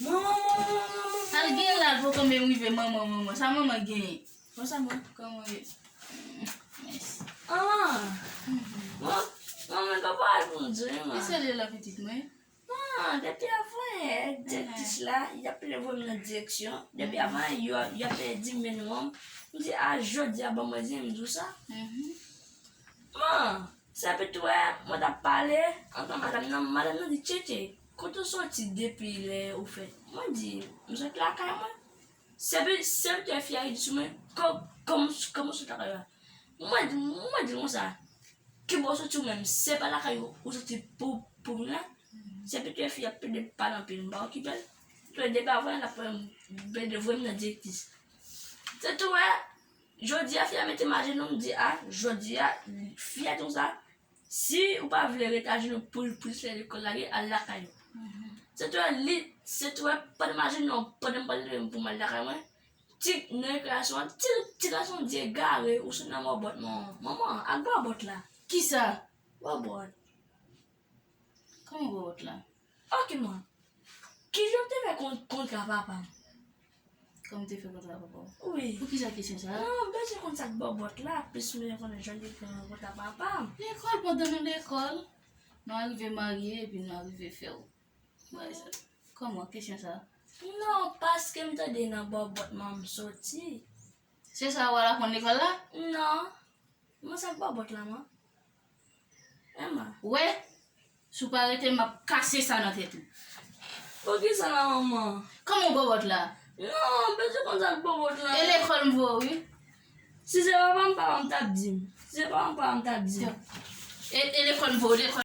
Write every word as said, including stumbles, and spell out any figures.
Manman, manman, manman, manman. Al gen la, poko menm rive manman, manman. Sa manman genyen? Bon, sa bon. Kòman ye? Mèsi. Ah, manman, manman, papa al pou m di, manman. Kisa l ye la, pitit mwen? Ah, depi avan yè, direktris la, y ap leve m nan direksyon. Depi avan, y ap, y ap di men non. M di, a, jodi a, ban mwen di, m di w sa. Man, se pitit wè, mwen t ap pale ansanm madanm nan, madanm nan di, Tchetche, kote w soti depi lè ou fèt? Mwen di, m sot lakay mwen. Se pitit, se pitit wè fi a di sou mwen, kò-, kòman, kòman w sot lakay ou a? Mwen di, mwen di l konsa, ki bò w soti ou menm? Se pa lakay ou, ou soti pou, pou vin la? Se pitit wè fi a plede pale anpil, m pa okipe l. Tou lè de pa vre, l ap plede voye m nan direktris. Se tou wè, jodi a fi a mete m ajenou, m di, a, jodi a, fi a di konsa, si ou pa vle ret ajenou pou, pou jis lè lekòl lage, al lakay ou. Se tou wè, li, se tou wè, pandan m ajenou, pandan m pral leve m pou m al lakay mwen, ti, nan rekreasyon an, ti, ti gason di egare, ou sot nan bòbòt, non. Manman, ak bòbòt la. Kisa? Bòbòt. Kòman bòbòt la? Ok, man. Kijan w te fè kon-, kontra papa m? Kòman m te fè kontra papa w? Wi. Poukisa kesyon sa a? Non, m bezwen konn sa k bòbòt la, plis m bezwen konnen jan l te fè kontra papa m. Lekòl, pandan nou lekòl, nou arive marye, epi nou arive fè w. Bagay sa. Kòman, kesyon sa a? Non, paske m tande nan bòbòt manman m soti. Se sa w al aprann lekòl la? Non. Mwen sa k bòbòt la, man. Emma. Wè, si w pa rete, m ap kase sa nan tèt ou. Poukisa la, manman? Kòman bòbòt la? Non, m bezwen konn sa k bòbòt la. E lekòl m voye w, wi. Si se papa m, papa m t ap di m. Si se papa m, papa m t ap di m. E, e lekòl m voye w, lekòl.